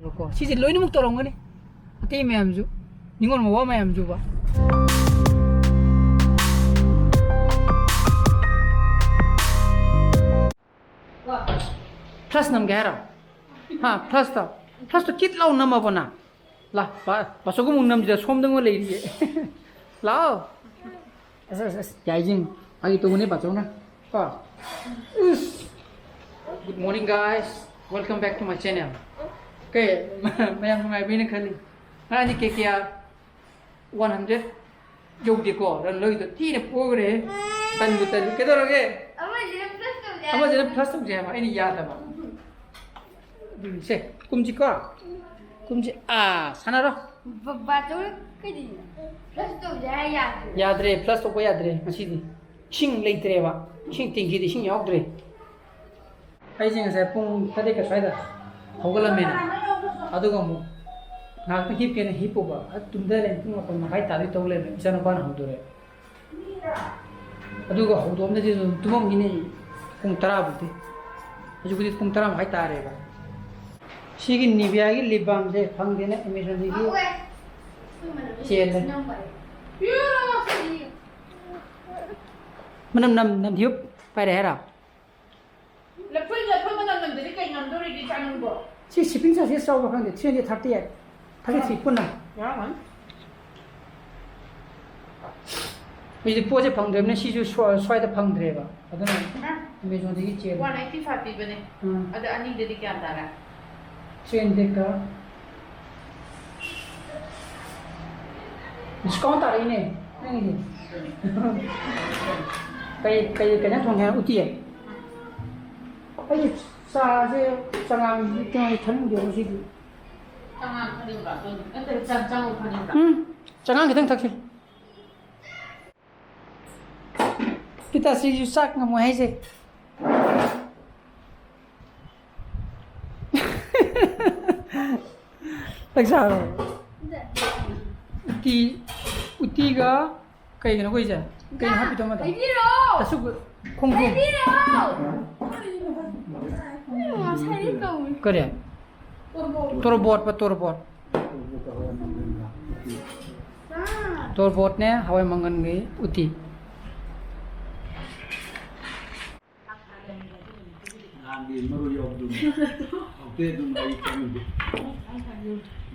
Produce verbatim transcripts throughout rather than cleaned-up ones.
ꯀꯣ, ꯁꯤꯁꯦ ꯂꯣꯏꯅꯃꯛ ꯇꯧꯔꯝꯒꯅꯤ꯫ ꯑꯇꯩ ꯃꯌꯥꯝꯁꯨ, ꯅꯤꯉꯣꯜ ꯃꯋꯥ ꯃꯌꯥꯝꯁꯨꯕ꯫ ꯐ꯭ꯂꯁ ꯅꯝꯒꯦ ꯍꯥꯏꯔꯣ? ꯍꯥ, ꯐ꯭ꯂꯁꯇꯣ? ꯐ꯭ꯂꯁꯇꯣ ꯀꯤꯠ ꯂꯥꯎ ꯅꯝꯃꯕꯣ ꯅꯪ? ꯂꯥ, ꯕꯥ-, ꯕꯥꯆꯧꯒ ꯑꯃꯨꯛ ꯅꯝꯁꯤꯔ? ꯁꯣꯝꯗ ꯑꯃꯨꯛ ꯂꯩꯔꯤꯌꯦ꯫ ꯂꯥꯛꯑꯣ꯫ ꯑꯁ, ꯑꯁ, ꯑꯁ, ꯌꯥꯏꯁꯤꯡ꯫ ꯐꯥꯒꯤ ꯇꯧꯕꯅꯦ ꯕꯥꯆꯧꯅ꯫ ꯀꯣ? ꯏꯁ꯫ Good morning, guys. Welcome back to my channel. ꯀꯩ, ꯃꯌꯥꯝ ꯅꯨꯡꯉꯥꯏꯕ꯭ꯔꯥꯅ ꯈꯜꯂꯤ꯫ ꯉꯔꯥꯡꯗꯤ ꯀꯦ ꯀꯦ ꯑꯥꯔ ꯋꯥꯟ ꯍꯟꯗ꯭ꯔꯦꯠ ꯌꯧꯗꯦꯀꯣ, ꯔꯟ ꯂꯧꯔꯤꯗꯣ ꯊꯤꯅ ꯄꯣꯈ꯭ꯔꯦ꯫ ꯇꯟꯕꯨ ꯇꯜꯂꯤ꯫ ꯀꯩꯗꯧꯔꯒꯦ? ꯑꯃꯁꯤꯅ ꯐ꯭ꯂꯁ ꯇꯧꯁꯦ ꯍꯥꯏꯕ꯫ ꯑꯃꯁꯤꯅ ꯐ꯭ꯂꯁ ꯇꯧꯁꯦ ꯍꯥꯏꯕ, ꯑꯩꯅ ꯌꯥꯗꯕ꯫ ꯑꯗꯨꯅꯤ, ꯁꯦ, ꯀꯨꯝꯁꯤꯀꯣ꯫ ꯀꯨꯝꯁꯤ꯫ ꯑꯥ, ꯁꯥꯟꯅꯔꯣ꯫ ꯕ-, ꯕꯥꯆꯧ ꯀꯩꯗꯧꯔꯤꯅꯣ? ꯐ꯭ꯂꯁ ꯇꯧꯁꯦ ꯍꯥꯏ ꯌꯥꯗ꯭ꯔꯦ꯫ ꯌꯥꯗ꯭ꯔꯦ, ꯐ꯭ꯂꯁ ꯇꯧꯕ ꯌꯥꯗ꯭ꯔꯦ ꯉꯁꯤꯗꯤ꯫ ꯏꯁꯤꯡ ꯂꯩꯇ꯭ꯔꯦꯕ꯫ ꯏꯁꯤꯡ ꯇꯦꯡꯀꯤꯗ ꯏꯁꯤꯡ ꯌꯥꯎꯗ꯭ꯔꯦ꯫ ꯑꯩꯁꯦ ꯉꯁꯥꯏ ꯄꯨꯡ ꯇꯔꯦꯠꯀ ꯁ꯭ꯋꯥꯏꯗ ꯍꯧꯒꯠꯂꯝꯃꯦꯅ, ꯑꯗꯨꯒ ꯑꯃꯨꯛ ꯉꯥꯏꯍꯥꯛꯇꯪ ꯍꯤꯞꯀꯦꯅ ꯍꯤꯞꯄꯨꯕ, ꯑꯗꯨ ꯇꯨꯝꯗ ꯂꯩꯔꯝꯃꯦ꯫ ꯄꯨꯡ ꯃꯥꯄꯟ ꯃꯈꯥꯏ ꯇꯥꯗꯣꯏ ꯇꯧ ꯂꯩꯔꯝꯃꯦ, ꯏꯆꯥꯅꯨꯄꯥꯅ ꯍꯧꯗꯣꯔꯛꯑꯦ꯫ ꯑꯗꯨꯒ ꯍꯧꯗꯣꯛꯑꯝꯗꯗꯤ ꯑꯗꯨꯝ ꯇꯨꯝꯃꯝꯈꯤꯅꯤ꯫ ꯄꯨꯡ ꯇꯔꯥ ꯐꯥꯎꯗꯤ꯫ ꯍꯧꯖꯤꯛꯄꯨꯗꯤ ꯄꯨꯡ ꯇꯔꯥ ꯃꯈꯥꯏ ꯇꯥꯔꯦꯕ꯫ ꯁꯤꯒꯤ ꯅꯤꯚꯤꯌꯥꯒꯤ ꯂꯤꯞ ꯕꯥꯝꯁꯦ ꯐꯪꯗꯦꯅ ꯑꯦꯃꯦꯖꯣꯟꯗꯒꯤ ꯆꯦꯜꯂꯦ꯫ ꯃꯅꯝ ꯅꯝ ꯅꯝꯊꯤꯕ ꯄꯥꯏꯔꯦ ꯍꯥꯏꯔꯣ? ꯂꯐꯣꯏ, ꯂꯐꯣꯏ ꯃꯅꯝ ꯅꯝꯗꯗꯤ ꯀꯩ ꯉꯝꯗꯣꯔꯤꯒꯦ ꯏꯆꯥ ꯅꯪꯕꯣ? ꯁꯤ shipping charges ꯌꯥꯎꯕ꯭ꯔꯥ ꯈꯪꯗꯦ, three hundred thirty eight, thirty three ꯄꯨꯟꯅ꯫ ꯌꯥꯎꯔꯝꯒꯅꯤ꯫ ꯍꯧꯖꯤꯛꯇꯤ ꯄꯣꯠꯁꯦ ꯐꯪꯗ꯭ꯔꯕꯅꯤꯅ ꯁꯤꯁꯨ ꯁ꯭ꯋꯥ-, ꯁ꯭ꯋꯥꯏꯗ ꯐꯪꯗ꯭ꯔꯦꯕ, ꯑꯗꯨꯅ ꯑꯥ꯫ ꯑꯦꯃꯦꯖꯣꯟꯗꯒꯤ ꯆꯦꯜꯂꯦ꯫ One eighty five ꯄꯤꯕꯅꯦ꯫ ꯑꯥ꯫ ꯑꯗ ꯑꯅꯤꯗꯗꯤ ꯀꯌꯥ ꯇꯥꯔꯦ? Three hundred ꯀ꯫ Discount ꯇꯥꯔꯛꯏꯅꯦ ꯅꯪꯒꯤꯗꯤ꯫ ꯀꯩ, ꯀꯩ, ꯀꯩ ꯏꯟꯖꯥꯡ ꯊꯣꯡꯒꯦ ꯍꯥꯏꯅꯣ? ꯎꯇꯤ? ꯑꯩꯗꯤ ꯆꯥꯁꯦ, ꯆꯉꯥꯡꯁꯤ ꯀꯌꯥ ꯊꯛꯅꯤꯡꯗꯦ ꯉꯁꯤꯗꯤ꯫ ꯆꯉꯥꯡ ꯊꯛꯅꯤꯡꯕ꯭ꯔꯥ? ꯅꯠꯇ꯭ꯔꯒ ꯆꯥ-, ꯆꯉꯧ ꯊꯛꯅꯤꯡꯕ꯭ꯔꯥ? ꯎꯝ, ꯆꯉꯥꯡ ꯈꯤꯇꯪ ꯊꯛꯁꯤ꯫ ꯄꯤꯇꯥꯁꯤꯁꯨ ꯆꯥꯛ ꯉꯝꯃꯣꯏ ꯍꯥꯏꯁꯦ꯫ ꯆꯥꯛ ꯆꯥꯔꯣ꯫ ꯎꯇꯤ, ꯎꯇꯤꯒ ꯀꯩꯒꯤꯅꯣ ꯑꯩꯈꯣꯏꯁꯦ? ꯀꯩꯅꯣ ꯍꯥꯞꯄꯤꯗꯣ ꯑꯃꯗꯣ? ꯍꯥꯏꯕꯤꯔꯛꯑꯣ! ꯇꯁꯨ ꯈꯣꯡꯗ꯭ꯔꯨꯝ꯫ ꯍꯥꯏꯕꯤꯔꯛꯑꯣ! ꯉꯁꯥꯏꯗꯩ ꯀꯧꯔꯤ꯫ ꯀꯔꯤ? ꯇꯣꯔꯕꯣꯠꯄ, ꯇꯣꯔꯕꯣꯠ꯫ ꯇꯣꯔꯕꯣꯠꯅꯦ, ꯍꯋꯥꯏ ꯃꯪꯒꯟꯒꯤ ꯎꯇꯤ꯫ ꯅꯍꯥꯟꯒꯤ ꯃꯔꯣꯏ ꯌꯥꯎꯕꯗꯨꯅꯤ꯫ ꯍꯥꯎꯇꯦ ꯑꯗꯨꯝ ꯑꯩ ꯆꯥꯅꯤꯡꯗꯦ꯫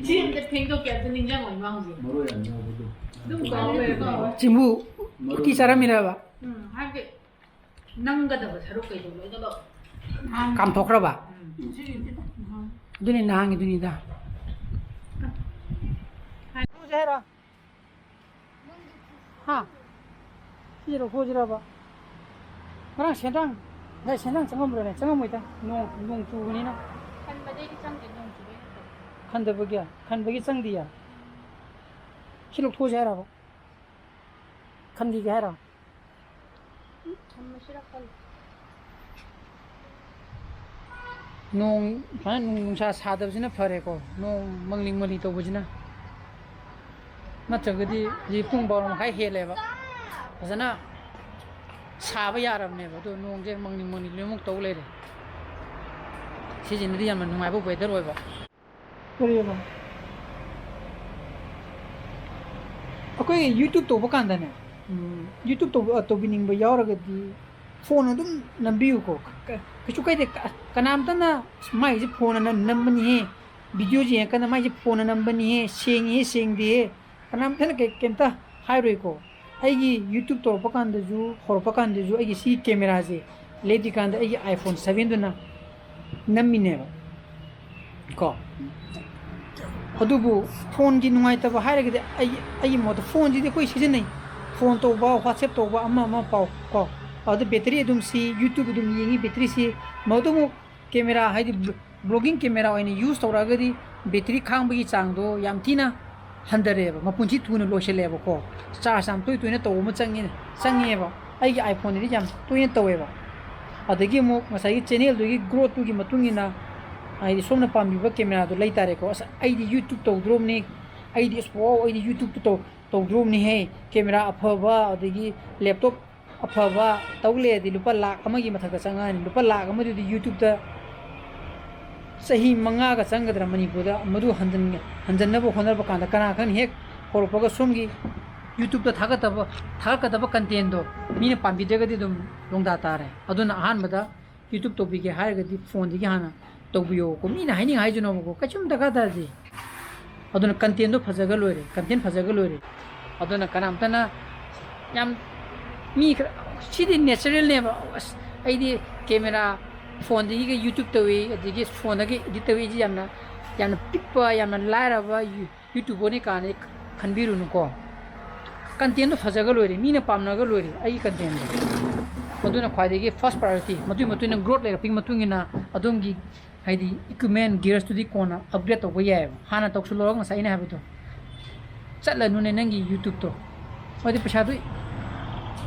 ꯁꯤ ꯑꯝꯇ ꯐꯦꯡꯗꯣꯛꯀꯦ, ꯑꯝꯇ ꯅꯤꯡꯁꯤꯡꯉꯣ ꯏꯃꯥ ꯍꯧꯖꯤꯛ꯫ ꯃꯔꯣꯏ ꯌꯥꯝ ꯌꯥꯎꯕꯗꯣ꯫ ꯑꯗꯨꯝ ꯀꯥꯎ ꯂꯩꯔꯦꯀꯣ꯫ ꯆꯤꯡꯕꯨ ꯎꯇꯤ ꯆꯥꯔꯝꯃꯤꯔꯕ? ꯎꯝ, ꯍꯥꯏꯕꯗꯤ ꯅꯝꯒꯗꯕ ꯁꯔꯨꯛ ꯀꯩꯗꯣ ꯂꯣꯏꯅꯃꯛ꯫ ꯀꯥꯝꯊꯣꯛꯈ꯭ꯔꯕ? ꯎꯝ꯫ ꯑꯗꯨꯅꯤ ꯅꯍꯥꯟꯒꯤꯗꯨꯅꯤꯗ꯫ ꯍꯥ? ꯁꯤ ꯂꯧꯊꯣꯛꯑꯁꯤꯔꯕ? ꯉꯔꯥꯡ ꯁꯦꯟꯗ꯭ꯔꯥꯡ, ꯉꯁꯥꯏ ꯁꯦꯟꯗ꯭ꯔꯥꯡ ꯆꯪꯉꯝꯕ꯭ꯔꯥꯅꯦ? ꯆꯪꯉꯝꯃꯣꯏꯗ꯫ ꯅꯣꯡ, ꯅꯣꯡ ꯆꯨꯕꯅꯤꯅ꯫ ꯈꯟꯕꯗꯒꯤ ꯆꯪꯗꯦ, ꯅꯣꯡ ꯆꯨꯕꯩ ꯅꯠꯇꯕ꯫ ꯈꯟꯗꯕꯒꯤ? ꯈꯟꯕꯒꯤ ꯆꯪꯗꯤꯌꯦ? ꯁꯤ ꯂꯧꯊꯣꯛꯑꯁꯤ ꯍꯥꯏꯔꯕ? ꯈꯟꯈꯤꯒꯦ ꯍꯥꯏꯔꯣ? ꯊꯝꯃꯁꯤꯔ ꯈꯜꯂꯤ꯫ ꯅꯣꯡ, ꯁꯨꯃꯥꯏꯅ ꯅꯨꯡ-, ꯅꯨꯡꯁꯥ ꯁꯥꯗꯕꯁꯤꯅ ꯐꯔꯦꯀꯣ, ꯅꯣꯡ ꯃꯪꯂꯤ ꯃꯪꯂꯤ ꯇꯧꯕꯁꯤꯅ꯫ ꯅꯠꯇ꯭ꯔꯒꯗꯤ ꯍꯧꯖꯤꯛ ꯄꯨꯡ ꯕꯥꯔꯣ ꯃꯈꯥꯏ ꯍꯦꯜꯂꯦꯕ, ꯐꯖꯅ ꯁꯥꯕ ꯌꯥꯔꯕꯅꯦꯕ꯫ ꯑꯗꯣ ꯅꯣꯡꯁꯦ ꯃꯪꯂꯤ ꯃꯪꯂꯤ ꯂꯣꯏꯅꯃꯛ ꯇꯧ ꯂꯩꯔꯦ꯫ ꯁꯤꯁꯤꯅꯗꯤ ꯌꯥꯝꯅ ꯅꯨꯡꯉꯥꯏꯕ weather ꯑꯣꯏꯕ꯫ ꯀꯔꯤꯑꯕ? ꯑꯩꯈꯣꯏ YouTube ꯇꯧꯕ ꯀꯥꯟꯗꯅꯦ, ꯎꯝ, YouTube ꯇꯧꯕ, ꯇꯧꯕꯤꯅꯤꯡꯕ ꯌꯥꯎꯔꯒꯗꯤ phone ꯑꯗꯨꯝ ꯅꯝꯕꯤꯌꯨꯀꯣ꯫ ꯀ-, ꯀꯩꯁꯨ ꯀꯥꯏꯗꯦ꯫ ꯀ-, ꯀꯅꯥꯝꯇꯅ "ꯃꯥꯏꯁꯦ phone ꯅ ꯅꯝꯕꯅꯤꯍꯦ, video ꯁꯦ ꯌꯦꯡꯉꯀꯥꯟꯗ ꯃꯥꯏꯁꯦ phone ꯅ ꯅꯝꯕꯅꯤꯍꯦ, ꯁꯦꯡꯉꯤꯍꯦ, ꯁꯦꯡꯗꯦꯍꯦ", ꯀꯅꯥꯝꯇꯅ ꯀꯩ-, ꯀꯩꯝꯇ ꯍꯥꯏꯔꯣꯏꯀꯣ꯫ ꯑꯩꯒꯤ YouTube ꯇꯧꯔꯛꯄ ꯀꯥꯟꯗꯁꯨ, ꯍꯧꯔꯛꯄ ꯀꯥꯟꯗꯁꯨ ꯑꯩꯒꯤ ꯁꯤ camera ꯁꯦ ꯂꯩꯗ꯭ꯔꯤꯀꯥꯟꯗ ꯑꯩꯒꯤ iPhone seven ꯗꯨꯅ ꯅꯝꯃꯤꯅꯦꯕ ꯀꯣ꯫ ꯑꯗꯨꯕꯨ phone ꯒꯤ ꯅꯨꯡꯉꯥꯏꯇꯕ ꯍꯥꯏꯔꯒꯗꯤ ꯑꯩ, ꯑꯩꯒꯤ ꯃꯣꯠꯇ phone ꯁꯤꯗꯤ ꯑꯩꯈꯣꯏ ꯁꯤꯖꯤꯟꯅꯩ, phone ꯇꯧꯕ, WhatsApp ꯇꯧꯕ, ꯑꯃ ꯑꯃ ꯄꯥꯎ ꯀꯣ꯫ ꯑꯗꯨ battery ꯑꯗꯨꯝ ꯁꯤ, YouTube ꯑꯗꯨꯝ ꯌꯦꯡꯉꯤ, battery ꯁꯤ꯫ ꯃꯗꯨꯃꯨꯛ camera ꯍꯥꯏꯗꯤ vlogging camera ꯑꯣꯏꯅ use ꯇꯧꯔꯛꯑꯒꯗꯤ battery ꯈꯥꯡꯕꯒꯤ ꯆꯥꯡꯗꯣ ꯌꯥꯝ ꯊꯤꯅ ꯍꯟꯊꯔꯛꯑꯦꯕ, ꯃꯄꯨꯟꯁꯤ ꯊꯨꯅ ꯂꯣꯏꯁꯤꯜꯂꯛꯑꯦꯕꯀꯣ꯫ Charge ꯌꯥꯝ ꯇꯣꯏ ꯇꯣꯏꯅ ꯇꯧꯕ ꯑꯃ ꯆꯪꯉꯦ, ꯆꯪꯉꯦꯕ꯫ ꯑꯩꯒꯤ iPhone ꯗꯗꯤ ꯌꯥꯝ ꯇꯣꯏꯅ ꯇꯧꯋꯦꯕ꯫ ꯑꯗꯒꯤ ꯑꯃꯨꯛ ꯉꯁꯥꯏꯒꯤ channel ꯗꯨꯒꯤ growth ꯇꯨꯒꯤ ꯃꯇꯨꯡ ꯏꯟꯅ, ꯍꯥꯏꯗꯤ ꯁꯣꯝꯅ ꯄꯥꯝꯕꯤꯕ camera ꯗꯣ ꯂꯩ ꯇꯥꯔꯦꯀꯣ꯫ "ꯑꯁ, ꯑꯩꯗꯤ YouTube ꯇꯧꯗ꯭ꯔꯣꯕꯅꯤ, ꯑꯩꯗꯤ ꯑꯁ, wow, ꯑꯩꯗꯤ YouTube ꯇꯧ-, ꯇꯧꯗ꯭ꯔꯣꯕꯅꯤꯍꯦ, camera ꯑꯐꯕ, ꯑꯗꯒꯤ laptop ꯑꯐꯕ ꯇꯧ ꯂꯩꯔꯗꯤ ꯂꯨꯄꯥ ꯂꯥꯛ ꯑꯃꯒꯤ ꯃꯊꯛꯇ ꯆꯪꯉꯛꯑꯅꯤ꯫ ꯂꯨꯄꯥ ꯂꯥꯛ ꯑꯃꯗꯨꯗꯤ YouTube ꯇ ꯆꯍꯤ ꯃꯉꯥꯒ ꯆꯪꯒꯗ꯭ꯔꯥ ꯃꯅꯤꯄꯨꯔꯗ ꯃꯗꯨ ꯍꯟꯖꯟ-, ꯍꯟꯖꯟꯅꯕ ꯍꯣꯠꯅꯕ ꯀꯥꯟꯗ, ꯀꯅꯥ ꯈꯪꯅꯤ, ꯍꯦꯛ ꯍꯧꯔꯛꯄꯒ ꯁꯣꯝꯒꯤ YouTube-ꯇ ꯊꯥꯒꯠꯇꯕ, ꯊꯥꯒꯠꯀꯗꯕ content-ꯗꯣ ꯃꯤꯅ ꯄꯥꯝꯕꯤꯗ꯭ꯔꯒꯗꯤ ꯑꯗꯨꯝ ꯂꯣꯡꯗꯥ ꯇꯥꯔꯦ꯫ ꯑꯗꯨꯅ ꯑꯍꯥꯟꯕꯗ YouTube ꯇꯧꯕꯤꯒꯦ ꯍꯥꯏꯔꯒꯗꯤ phone-ꯗꯒꯤ ꯍꯥꯟꯅ ꯇꯧꯕꯤꯌꯣꯀꯣ꯫ ꯃꯤꯅ ꯍꯥꯏꯅꯤꯡ ꯍꯥꯏꯖꯅꯣꯕꯀꯣ, ꯀꯩꯁꯨꯝ ꯗꯔꯀꯥꯔ ꯇꯥꯗꯦ꯫ ꯑꯗꯨꯅ content-ꯗꯣ ꯐꯖꯒ ꯂꯣꯏꯔꯦ, content ꯐꯖꯒ ꯂꯣꯏꯔꯦ꯫ ꯑꯗꯨꯅ ꯀꯅꯥꯝꯇꯅ ꯌꯥꯝ, ꯃꯤ ꯈꯔ, ꯁꯤꯗꯤ natural-ꯅꯦꯕ꯫ "ꯑꯁ, ꯑꯩꯗꯤ camera, phone-ꯗꯒꯤꯒ YouTube ꯇꯧꯏ, ꯑꯗꯒꯤ phone-ꯗꯒꯤ edit ꯇꯧꯏ", ꯑꯩꯗꯤ ꯌꯥꯝꯅ, ꯌꯥꯝꯅ ꯄꯤꯛꯄ, ꯌꯥꯝꯅ ꯂꯥꯏꯔꯕ ꯌꯨ-, YouTuber-ꯅꯤ ꯀꯥꯏꯅ ꯈꯟꯕꯤꯔꯨꯅꯨꯀꯣ꯫ Content-ꯗꯣ ꯐꯖꯒ ꯂꯣꯏꯔꯦ, ꯃꯤꯅ ꯄꯥꯝꯅꯒ ꯂꯣꯏꯔꯦ ꯑꯩꯒꯤ content-ꯗꯣ꯫ ꯃꯗꯨꯅ ꯈ꯭ꯋꯥꯏꯗꯒꯤ first priority꯫ ꯃꯗꯨꯒꯤ ꯃꯇꯨꯡ ꯏꯟꯅ growth ꯂꯩꯔꯛꯄꯒꯤ ꯃꯇꯨꯡ ꯏꯟꯅ ꯑꯗꯣꯝꯒꯤ, ꯍꯥꯏꯗꯤ, equipment gears-ꯇꯨꯗꯤ ꯀꯣꯟꯅ upgrade ꯇꯧꯕ ꯌꯥꯏꯑꯕ꯫ ꯍꯥꯟꯅ ꯇꯧꯁꯤꯜꯂꯨꯔꯒ ꯉꯁꯥꯏ ꯑꯩꯅ ꯍꯥꯏꯕꯗꯣ, ꯆꯠꯂꯅꯨꯅꯦ ꯅꯪꯒꯤ YouTube-ꯇꯣ꯫ ꯍꯥꯏꯗꯤ ꯄꯩꯁꯥꯗꯨ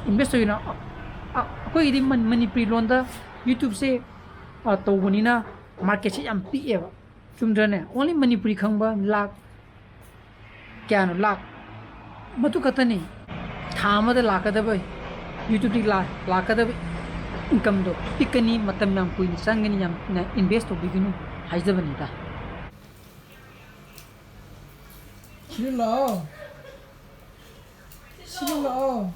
invest ꯇꯧꯋꯤꯅ, ꯑ-, ꯑ-, ꯑꯩꯈꯣꯏꯒꯤꯗꯤ ꯃꯟ-, ꯃꯅꯤꯄꯨꯔꯤ ꯂꯣꯟꯗ YouTube-ꯁꯦ, ꯑ, ꯇꯧꯕꯅꯤꯅ market-ꯁꯦ ꯌꯥꯝ ꯄꯤꯛꯑꯦꯕ꯫ ꯆꯨꯝꯗ꯭ꯔꯅꯦ? Only ꯃꯅꯤꯄꯨꯔꯤ ꯈꯪꯕ ꯂꯥꯛ ꯀꯌꯥꯅꯣ? ꯂꯥꯛ ꯃꯗꯨ ꯈꯛꯇꯅꯤ꯫ ꯊꯥ ꯑꯃꯗ ꯂꯥꯛꯀꯗꯕ, YouTube-ꯇꯒꯤ ꯂꯥꯛ-, ꯂꯥꯛꯀꯗꯕ income-ꯗꯣ ꯄꯤꯛꯀꯅꯤ, ꯃꯇꯝ ꯌꯥꯝ ꯀꯨꯏꯅ ꯆꯪꯒꯅꯤ, ꯌꯥꯝꯅ invest ꯇꯧꯕꯤꯒꯅꯨ ꯍꯥꯏꯖꯕꯅꯤꯗ꯫ ꯁꯤꯗ ꯂꯥꯛꯑꯣ꯫ ꯁꯤꯗ ꯂꯥꯛꯑꯣ꯫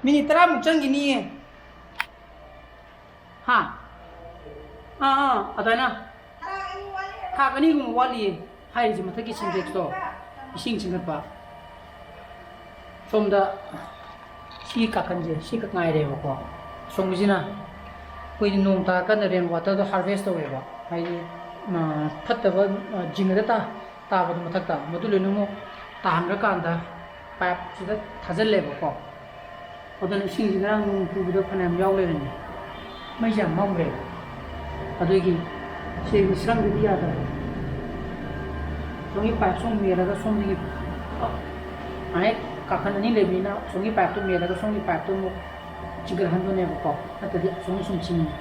Minute ꯇꯔꯥꯃꯨꯛ ꯆꯪꯈꯤꯅꯤꯌꯦ꯫ ꯍꯥ? ꯑꯥ, ꯑꯥ, ꯑꯗꯨꯃꯥꯏꯅ꯫ ꯊꯥꯛ ꯑꯅꯤꯒꯨꯝꯕ ꯋꯥꯠꯂꯤꯌꯦ꯫ ꯍꯥꯏꯔꯤꯁꯦ ꯃꯊꯛꯀꯤ Sintex-ꯇꯣ ꯏꯁꯤꯡ ꯆꯤꯡꯈꯠꯄ꯫ ꯁꯣꯝꯗ ꯁꯤ ꯀꯥꯈꯟꯁꯦ ꯁꯤꯈꯛ ꯉꯥꯏꯔꯦꯕꯀꯣ꯫ ꯁꯣꯝꯒꯤꯁꯤꯅ ꯑꯩꯈꯣꯏꯗꯤ ꯅꯣꯡ ꯇꯥꯔꯀꯥꯟꯗ rain water-ꯗꯣ harvest ꯇꯧꯋꯦꯕ꯫ ꯍꯥꯏꯗꯤ, ꯑ, ꯐꯠꯇꯕ, ꯑ, ꯖꯤꯡꯒꯗ ꯇꯥ-, ꯇꯥꯕꯗꯣ ꯃꯊꯛꯇ, ꯃꯗꯨ ꯂꯣꯏꯅꯃꯛ ꯇꯥꯍꯟꯈ꯭ꯔꯀꯥꯟꯗ pipe-ꯁꯤꯗ ꯊꯥꯖꯤꯜꯂꯦꯕꯀꯣ꯫ ꯑꯗꯨꯅ ꯏꯁꯤꯡꯁꯤ ꯉꯔꯥꯡ ꯅꯣꯡ ꯆꯨꯕꯗ ꯐꯅꯌꯥꯝ ꯌꯥꯎ ꯂꯩꯔꯝꯃꯦ꯫ ꯃꯩꯁꯦ ꯌꯥꯝ ꯃꯝꯈ꯭ꯔꯦꯕ꯫ ꯑꯗꯨꯒꯤ ꯁꯤꯒꯤ ꯁ꯭ꯔꯪꯗꯨꯗꯤ ꯌꯥꯗꯕ꯫ ꯑꯁꯣꯝꯒꯤ pipe ꯁꯣꯝ ꯃꯦꯜꯂꯒ ꯁꯣꯝꯗꯒꯤ, ꯑ, ꯍꯦꯛ ꯀꯥꯈꯟ ꯑꯅꯤ ꯂꯩꯕꯅꯤꯅ ꯑꯁꯣꯝꯒꯤ pipe-ꯇꯨ ꯃꯦꯜꯂꯒ ꯁꯣꯝꯒꯤ pipe-ꯇꯨ ꯑꯃꯨꯛ ꯆꯤꯡꯈꯠꯍꯟꯗꯣꯏꯅꯦꯕꯀꯣ꯫ ꯅꯠꯇ꯭ꯔꯗꯤ ꯑꯁꯣꯝꯒꯤ ꯁꯨꯝ ꯆꯤꯡ-,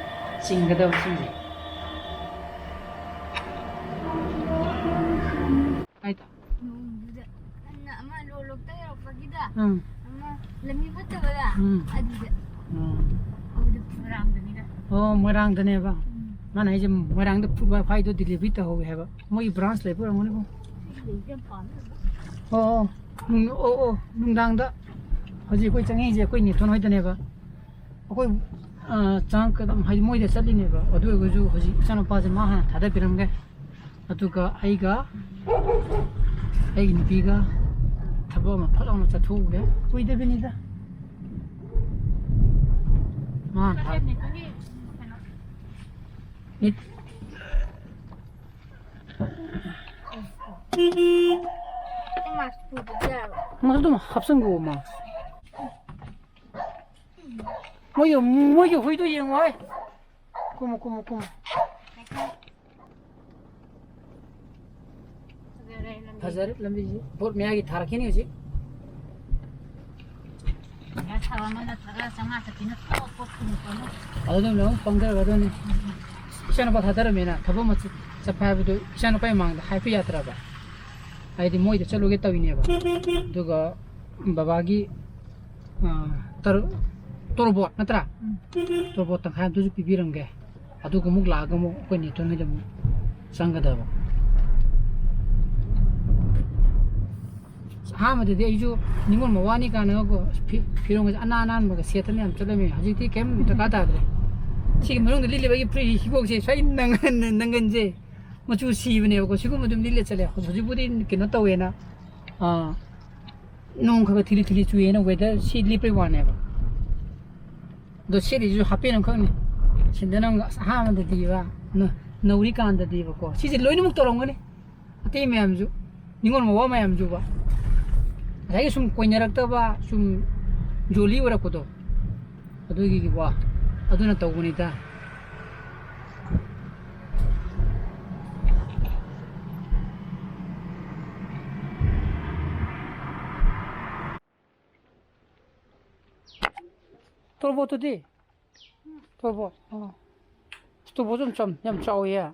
ꯆꯤꯡꯒꯗꯕ ꯏꯁꯤꯡꯁꯦ꯫ ꯍꯥꯏꯗ꯫ ꯅꯣꯡꯗꯨꯗ ꯉꯟꯅ ꯑꯃ ꯂꯣꯂꯣꯛꯇ ꯌꯧꯔꯛꯄꯒꯤꯗ, ꯎꯝ꯫ ꯑꯃ ꯂꯝꯕꯤ ꯐꯠꯇꯕꯗ꯫ ꯎꯝ꯫ ꯑꯗꯨꯗ꯫ ꯎꯝ꯫ ꯑꯗꯨꯗ ꯃꯣꯏꯔꯥꯡꯗꯅꯤꯗ꯫ ꯑꯣ, ꯃꯣꯏꯔꯥꯡꯗꯅꯦꯕ꯫ ꯎꯝ꯫ ꯃꯥꯅ ꯍꯥꯏꯁꯦ ꯃꯣꯏꯔꯥꯡꯗ food wifiꯗꯣ delivery ꯇꯧꯍꯧꯋꯦ ꯍꯥꯏꯕ꯫ ꯃꯣꯏꯒꯤ branch ꯂꯩꯕ ꯑꯣꯏꯔꯝꯒꯅꯤꯀꯣ꯫ ꯌꯥꯝ ꯄꯥꯝꯃꯦ꯫ ꯑꯣ, ꯑꯣ꯫ ꯅꯨꯡ-, ꯑꯣ, ꯑꯣ꯫ ꯅꯨꯡꯗꯥꯡꯗ ꯍꯧꯖꯤꯛ ꯑꯩꯈꯣꯏ ꯆꯪꯉꯛꯏꯁꯦ ꯑꯩꯈꯣꯏ ꯅꯦꯊꯣꯟ ꯍꯣꯏꯗꯅꯦꯕ꯫ ꯑꯩꯈꯣꯏ, ꯑ, ꯆꯪꯉꯛꯀꯗꯕ, ꯍꯥꯏꯗꯤ ꯃꯣꯏꯗ ꯆꯠꯂꯤꯅꯦꯕ꯫ ꯑꯗꯨ ꯑꯣꯏꯔꯒꯁꯨ ꯍꯧꯖꯤꯛ ꯏꯆꯥꯅꯨꯄꯥꯁꯦ ꯃꯥ ꯍꯥꯟꯅ ꯊꯥꯗꯕꯤꯔꯝꯒꯦ꯫ ꯑꯗꯨꯒ ꯑꯩꯒ ꯑꯩꯒꯤ ꯅꯨꯄꯤꯒ ꯊꯕꯛ ꯑꯃ ꯐꯠ ꯂꯥꯎꯅ ꯆꯠꯊꯣꯛꯎꯒꯦ꯫ ꯀꯨꯏꯗꯕꯤꯅꯤꯗ꯫ ꯃꯥ ꯊꯥ-, ꯃꯤꯠ-, ꯃꯥꯁ ꯑꯗꯨꯝ ꯍꯥꯞꯆꯤꯟꯈꯣ, ꯃꯥꯁ꯫ ꯃꯣꯏꯒꯤ, ꯃꯣꯏꯒꯤ ꯍꯨꯏꯗꯣ ꯌꯦꯡꯉꯣ ꯍꯥꯏ꯫ ꯀꯨꯝꯃꯣ, ꯀꯨꯝꯃꯣ, ꯀꯨꯝꯃꯣ꯫ ꯐꯖꯔꯦ ꯂꯝꯕꯤꯁꯦ꯫ ꯕꯣꯠ ꯃꯌꯥꯒꯤ ꯊꯥꯔꯛꯈꯤꯅꯤ ꯍꯧꯖꯤꯛ꯫ ꯒ꯭ꯌꯥꯁ ꯊꯥꯕ ꯑꯃ ꯅꯠꯇ꯭ꯔꯒ ꯆꯥꯝꯃꯉꯥ ꯆꯠꯄꯤꯅ ꯊꯣꯛ ꯄꯣꯠ ꯊꯨꯝ ꯄꯣꯠꯅꯣ꯫ ꯑꯗꯨ ꯑꯗꯨꯝ ꯂꯣꯏ ꯄꯪꯊꯔꯒ ꯑꯗꯨꯅꯤ꯫ ꯏꯆꯥꯅꯨꯄꯥ ꯊꯥꯗꯔꯝꯃꯦꯅ ꯊꯕꯛ ꯑꯃ ꯆꯠ-, ꯆꯠꯄ ꯍꯥꯏꯕꯗꯨ ꯏꯆꯥꯅꯨꯄꯥꯒꯤ ꯃꯥꯡꯗ ꯍꯥꯏꯕ ꯌꯥꯗ꯭ꯔꯕ꯫ ꯍꯥꯏꯗꯤ ꯃꯣꯏꯗ ꯆꯠꯂꯨꯒꯦ ꯇꯧꯔꯤꯅꯦꯕ꯫ ꯑꯗꯨꯒ ꯕꯕꯥꯒꯤ, ꯑ, ꯇꯔ-, ꯇꯣꯔꯕꯣꯠ ꯅꯠꯇ꯭ꯔꯥ? ꯎꯝ꯫ ꯇꯣꯔꯕꯣꯠ ꯇꯪꯈꯥꯏ ꯑꯗꯨꯁꯨ ꯄꯤꯕꯤꯔꯝꯒꯦ꯫ ꯑꯗꯨꯒ ꯑꯃꯨꯛ ꯂꯥꯛꯑꯒ ꯑꯃꯨꯛ ꯑꯩꯈꯣꯏ ꯅꯦꯇꯣꯟ ꯍꯣꯏꯗ ꯑꯃꯨꯛ ꯆꯪꯒꯗꯕ꯫ ꯑꯍꯥꯟꯕꯗꯗꯤ ꯑꯩꯁꯨ ꯅꯤꯉꯣꯜ ꯃꯋꯥꯅꯤ ꯀꯥꯟꯅꯒꯀꯣ, ꯐꯤ-, ꯐꯤꯔꯣꯟꯒꯁꯦ ꯑꯅꯥ ꯑꯅꯥꯟꯕꯒ ꯁꯦꯠꯇꯅ ꯌꯥꯝ ꯆꯠꯂꯝꯃꯦ꯫ ꯍꯧꯖꯤꯛꯇꯤ ꯀꯩꯝ ꯗꯔꯀꯥꯔ ꯇꯥꯗ꯭ꯔꯦ꯫ ꯁꯤꯒꯤ ꯃꯅꯨꯡꯗ ꯂꯤꯠꯂꯤꯕ ꯑꯩꯒꯤ ꯐꯨꯔꯤꯠ ꯍꯤꯒꯣꯛꯁꯦ ꯁ꯭ꯋꯥꯏ ꯅꯪꯒꯟ-, ꯅꯪꯒꯟꯁꯦ ꯃꯆꯨ ꯁꯤꯕꯅꯦꯕꯀꯣ꯫ ꯁꯤꯒꯨꯝꯕ ꯑꯗꯨꯝ ꯂꯤꯠꯂ ꯆꯠꯂꯦ꯫ ꯍꯧꯖꯤꯛ, ꯍꯧꯖꯤꯛꯄꯨꯗꯤ ꯀꯩꯅꯣ ꯇꯧꯋꯦꯅ, ꯑꯥ, ꯅꯣꯡ ꯈꯔ ꯈꯔ ꯊꯤꯂꯤ ꯊꯤꯂꯤ ꯆꯨꯏꯌꯦꯅ weather ꯁꯤ ꯂꯤꯞꯄꯩ ꯋꯥꯅꯦꯕ꯫ ꯑꯗꯣ ꯁꯦꯠꯂꯤꯁꯤꯁꯨ ꯍꯥꯄꯦꯟ ꯑꯃꯈꯛꯅꯤ꯫ ꯁꯤꯟꯗꯅ ꯑꯃꯨꯛ ꯑꯁ ꯑꯍꯥꯟꯕꯗꯗꯤꯕ, ꯅ-, ꯅꯧꯔꯤꯀꯥꯟꯗꯗꯤꯕꯀꯣ꯫ ꯁꯤꯁꯦ ꯂꯣꯏꯅꯃꯛ ꯇꯧꯔꯝꯒꯅꯤ꯫ ꯑꯇꯩ ꯃꯌꯥꯝꯁꯨ, ꯅꯤꯉꯣꯜ ꯃꯋꯥ ꯃꯌꯥꯝꯁꯨꯕ꯫ ꯉꯁꯥꯏꯒꯤ ꯁꯨꯝ ꯀꯣꯏꯅꯔꯛꯇꯕ, ꯁꯨꯝ ꯖꯣꯂꯤ ꯑꯣꯏꯔꯛꯄꯗꯣ꯫ ꯑꯗꯨꯒꯤ ꯋꯥ꯫ ꯑꯗꯨꯅ ꯇꯧꯕꯅꯤꯗ꯫ ꯇꯣꯔꯕꯣꯠꯇꯨꯗꯤ? ꯇꯣꯔꯕꯣꯠ꯫ ꯑꯣ꯫ ꯇꯣꯔꯕꯣꯠꯁꯨ ꯌꯥꯝ ꯆꯝ-, ꯌꯥꯝ ꯆꯥꯎꯋꯤꯌꯦ꯫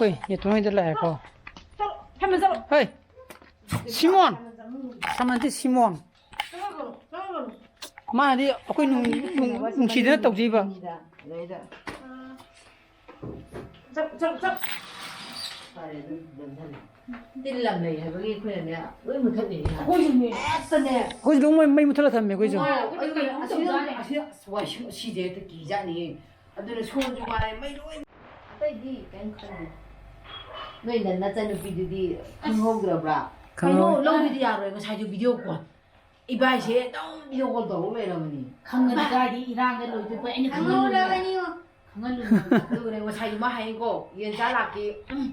ꯍꯣꯏ, ꯅꯦꯇꯣꯟ ꯍꯣꯏꯗ ꯂꯥꯛꯑꯦꯀꯣ꯫ ꯆꯠꯂꯣ, ꯐꯦꯃꯦꯜ ꯆꯠꯂꯣ꯫ ꯍꯣꯏ, ꯁꯤꯃꯣꯟ꯫ ꯁꯃꯟꯇꯤ ꯁꯤꯃꯣꯟ꯫ ꯆꯠꯂꯣ, ꯆꯠꯂꯣ, ꯆꯠꯂꯣ꯫ ꯃꯥꯅꯗꯤ ꯑꯩꯈꯣꯏ ꯅꯨꯡ-, ꯅꯨꯡ-, ꯅꯨꯡꯁꯤꯗꯅ ꯇꯧꯖꯩꯕ꯫ ꯆꯞ, ꯆꯞ, ꯆꯞ꯫ ꯇꯤꯟ ꯂꯝ ꯂꯩ ꯍꯥꯏꯕꯒꯤ ꯑꯩꯈꯣꯏꯅꯅꯦ, ꯂꯣꯏ ꯃꯨꯊꯠꯂꯤꯅꯦ꯫ ꯑꯩꯈꯣꯏꯁꯨꯅꯦ꯫ ꯍꯦꯛꯇꯅꯦ꯫ ꯑꯩꯈꯣꯏꯁꯨ ꯑꯗꯨꯝ ꯃꯩ, ꯃꯩ ꯃꯨꯊꯠꯂ ꯊꯝꯃꯦ ꯑꯩꯈꯣꯏꯁꯨ꯫ ꯑꯁꯤꯗ, ꯑꯁꯤꯗ, ꯑꯁꯤꯗ, ꯑꯁꯤꯁꯦ ꯍꯦꯛꯇ ꯀꯤꯖꯥꯠꯅꯤꯍꯦ꯫ ꯑꯗꯨꯅ ꯁꯣꯝꯁꯨ ꯋꯥꯔꯦ, ꯃꯩ ꯂꯣꯏ꯫ ꯑꯇꯩꯗꯤ ꯀꯩꯝ ꯈꯟꯗꯦ꯫ ꯅꯣꯏ ꯅ-, ꯅꯆꯟꯅꯨꯄꯤꯗꯨꯗꯤ ꯈꯪꯍꯧꯗ꯭ꯔꯕ꯭ꯔꯥ? ꯈꯪꯍꯧ- ꯀꯩꯅꯣ, ꯂꯧꯕꯤꯗꯤ ꯌꯥꯔꯣꯏ, ꯉꯁꯥꯏꯁꯨ video call꯫ ꯏꯕꯥꯏꯁꯦ ꯑꯗꯨꯝ video call ꯇꯧꯔ ꯂꯩꯔꯕꯅꯤ꯫ ꯈꯪꯉꯗꯤ ꯀꯥꯏꯗꯤ ꯏꯔꯥꯡꯗ ꯂꯣꯏꯗꯣꯏꯕ ꯑꯩꯅ ꯈꯪꯍꯜꯂꯨꯕ꯫ ꯈꯪꯍꯧꯔꯕꯅꯤꯉꯣ꯫ ꯈꯪꯍꯜꯂꯨꯕ꯫ ꯑꯗꯨꯒꯅꯦ ꯉꯁꯥꯏꯗꯤ ꯃꯥ ꯍꯥꯏꯌꯦꯀꯣ, "ꯌꯦꯟ ꯆꯥ ꯂꯥꯛꯀꯦ꯫ ꯎꯝ,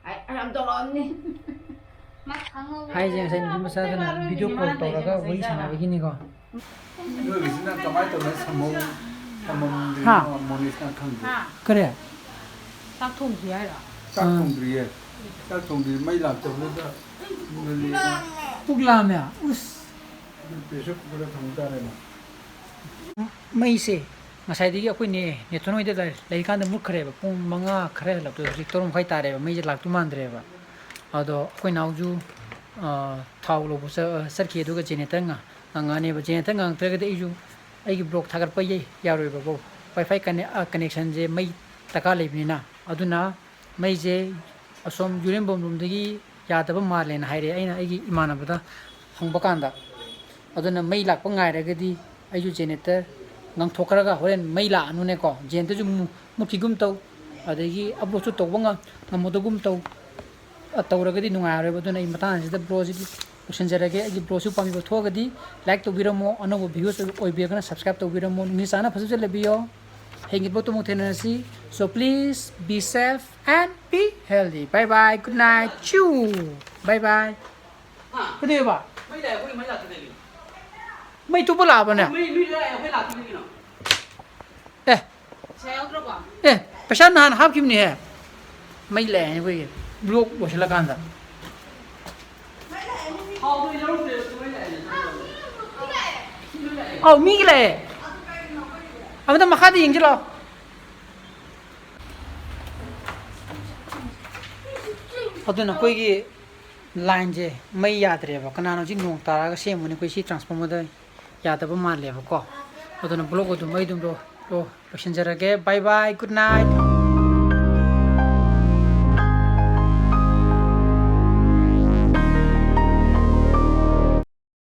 ꯑꯩ, ꯑꯩ ꯌꯥꯝ ꯇꯧꯔꯛꯑꯝꯅꯤ"꯫ ꯃꯥ ꯈꯪꯍꯧꯕ꯫ ꯍꯥꯏꯁꯦ ꯉꯁꯥꯏ ꯅꯨꯄꯤ ꯃꯆꯥꯗꯨꯅ video call ꯇꯧꯔꯒ ꯋꯥꯔꯤ ꯁꯥꯟꯅꯕꯒꯤꯅꯤꯀꯣ꯫ ꯅꯣꯏꯒꯤꯁꯤꯅ ꯀꯃꯥꯏꯅ ꯇꯧꯔ ꯁꯝꯍꯧ-, ꯁꯝꯍꯧꯗ꯭ꯔꯤꯅꯣ? ꯍꯥ? ꯃꯣꯅꯤꯁꯅ ꯈꯪꯗꯦ꯫ ꯍꯥ? ꯀꯔꯤ? ꯆꯥꯛ ꯊꯣꯡꯗ꯭ꯔꯤ ꯍꯥꯏꯔꯣ? ꯆꯥꯛ ꯑꯥ꯫ ꯊꯣꯡꯗ꯭ꯔꯤꯌꯦ꯫ ꯆꯥꯛ ꯊꯣꯡꯗ꯭ꯔꯤ, ꯃꯩ ꯂꯥꯛꯇꯕꯗꯨꯗ꯫ ꯄꯨꯛ ꯂꯥꯝꯃꯦ꯫ ꯎꯁ꯫ ꯑꯗꯨ pressure cooker ꯗ ꯊꯣꯡ ꯇꯥꯔꯦꯅ꯫ ꯃꯩꯁꯦ ꯉꯁꯥꯏꯗꯒꯤ ꯑꯩꯈꯣꯏꯅꯦ ꯅꯦꯇꯣꯟ ꯍꯣꯏꯗ ꯂꯩ-, ꯂꯩꯔꯤꯀꯥꯟꯗ ꯃꯨꯠꯈ꯭ꯔꯦꯕ꯫ ꯄꯨꯡ ꯃꯉꯥ ꯈꯔ ꯍꯦꯜꯂꯛꯄꯗ ꯍꯧꯖꯤꯛ ꯇꯔꯨꯛ ꯃꯈꯥꯏ ꯇꯥꯔꯦꯕ꯫ ꯃꯩꯁꯦ ꯂꯥꯛꯇꯧ ꯃꯥꯟꯗ꯭ꯔꯦꯕ꯫ ꯑꯗꯣ ꯑꯩꯈꯣꯏ ꯅꯥꯎꯁꯨ, ꯑ, ꯊꯥꯎ ꯂꯧꯕ ꯆ-, ꯆꯠꯈꯤ꯫ ꯑꯗꯨꯒ generator ꯉꯥ-, ꯉꯪꯉꯛꯑꯅꯦꯕ꯫ Generator ꯉꯪꯉꯛꯇ꯭ꯔꯒꯗꯤ ꯑꯩꯁꯨ ꯑꯩꯒꯤ vlog ꯊꯥꯒꯠꯄ ꯌꯥ-, ꯌꯥꯔꯣꯏꯕꯀꯣ꯫ WiFi ꯀꯅꯦ-, ꯑ, connection ꯁꯦ ꯃꯩ ꯗꯔꯀꯥꯔ ꯂꯩꯕꯅꯤꯅ꯫ ꯑꯗꯨꯅ ꯃꯩꯁꯦ ꯑꯁꯣꯝ ꯌꯨꯔꯦꯝꯕꯝ ꯂꯣꯝꯗꯒꯤ ꯌꯥꯗꯕ ꯃꯥꯜꯂꯦꯅ ꯍꯥꯏꯔꯛꯑꯦ, ꯑꯩꯅ ꯑꯩꯒꯤ ꯏꯃꯥꯟꯅꯕꯗ ꯍꯪꯕ ꯀꯥꯟꯗ꯫ ꯑꯗꯨꯅ ꯃꯩ ꯂꯥꯛꯄ ꯉꯥꯏꯔꯒꯗꯤ ꯑꯩꯁꯨ generator ꯉꯪꯊꯣꯛꯈ꯭ꯔꯒ ꯍꯣꯔꯦꯟ ꯃꯩ ꯂꯥꯛꯑꯅꯨꯅꯦꯀꯣ, generator ꯁꯨ ꯃꯨ-, ꯃꯨꯠꯈꯤꯒꯨꯝ ꯇꯧ, ꯑꯗꯒꯤ upload ꯁꯨ ꯇꯧꯕ ꯉꯝ-, ꯉꯝꯃꯗꯒꯨꯝ ꯇꯧ, ꯑ, ꯇꯧꯔꯒꯗꯤ ꯅꯨꯡꯉꯥꯏꯔꯣꯏꯕ꯫ ꯑꯗꯨꯅ ꯑꯩ ꯃꯇꯥꯡ ꯑꯁꯤꯗ vlog ꯁꯤꯗꯤ ꯂꯣꯏꯁꯤꯟꯖꯔꯒꯦ꯫ ꯑꯩꯒꯤ vlog ꯁꯤ ꯄꯥꯝꯕꯤꯕ ꯊꯣꯛꯑꯒꯗꯤ like ꯇꯧꯕꯤꯔꯝꯃꯣ, ꯑꯅꯧꯕ viewers ꯑꯣꯏꯕꯤꯔꯒꯅ subscribe ꯇꯧꯕꯤꯔꯝꯃꯣ꯫ ꯅꯨꯡꯁꯤ ꯆꯥꯟꯅ ꯐꯖ ꯐꯖ ꯂꯩꯕꯤꯌꯣ꯫ ꯍꯌꯦꯡꯒꯤ vlog ꯇ ꯑꯃꯨꯛ ꯊꯦꯡꯅꯔꯁꯤ꯫ So please be safe and be healthy. Bye bye. Good night. Choo. Bye bye. ꯍꯥ? ꯀꯩꯗꯧꯕ? ꯃꯩ ꯂꯥꯛꯑꯦ, ꯑꯩꯈꯣꯏ ꯃꯩ ꯂꯥꯛꯇꯦ ꯀꯩꯒꯤꯅꯣ? ꯃꯩ ꯇꯨꯞꯄ ꯂꯥꯛꯑꯕꯅꯦ? ꯃꯩ, ꯃꯩ ꯂꯥꯛꯑꯦ, ꯑꯩꯈꯣꯏ ꯂꯥꯛꯇꯦ ꯀꯩꯒꯤꯅꯣ? ꯑꯦ꯫ ꯄꯩꯁꯥ ꯌꯥꯎꯗ꯭ꯔꯕꯣ? ꯑꯦ, ꯄꯩꯁꯥ ꯅꯍꯥꯟ ꯍꯥꯞꯈꯤꯕꯅꯤꯍꯦ꯫ ꯃꯩ ꯂꯥꯛꯑꯦ ꯑꯩꯈꯣꯏꯒꯤ vlog ꯂꯣꯏꯁꯤꯜꯂꯀꯥꯟꯗ꯫ ꯊꯥꯎꯗꯣ ꯑꯩ ꯂꯧꯔꯨꯗ꯭ꯔꯦ, ꯑꯗꯨ ꯃꯩ ꯂꯥꯛꯑꯦꯅꯦ꯫ ꯑꯧ, ꯃꯤꯒꯤ ꯂꯥꯛꯑꯦ꯫ ꯑꯃꯗ ꯃꯈꯥꯗ ꯌꯦꯡꯁꯤ ꯂꯥꯛꯑꯣ꯫ ꯑꯗꯨꯅ ꯑꯩꯈꯣꯏꯒꯤ ꯂꯥꯏꯟꯁꯦ ꯃꯩ ꯌꯥꯗ꯭ꯔꯦꯕ꯫ ꯀꯅꯥꯅꯣ ꯍꯧꯖꯤꯛ ꯅꯣꯡ ꯇꯥꯔꯛꯑꯒ ꯁꯦꯝꯕꯅꯤ? ꯑꯩꯈꯣꯏ ꯁꯤ ꯇ꯭ꯔꯥꯟꯁꯐꯣꯔꯃꯔꯗ ꯌꯥꯗꯕ ꯃꯥꯜꯂꯦꯕꯀꯣ꯫ ꯑꯗꯨꯅ ꯕ꯭ꯂꯣꯛ ꯑꯗꯨꯝ ꯑꯩ ꯑꯗꯨꯝ ꯂꯣ-, ꯂꯣ-, ꯂꯣꯏꯁꯤꯟꯖꯔꯒꯦ꯫ Bye bye, good night꯫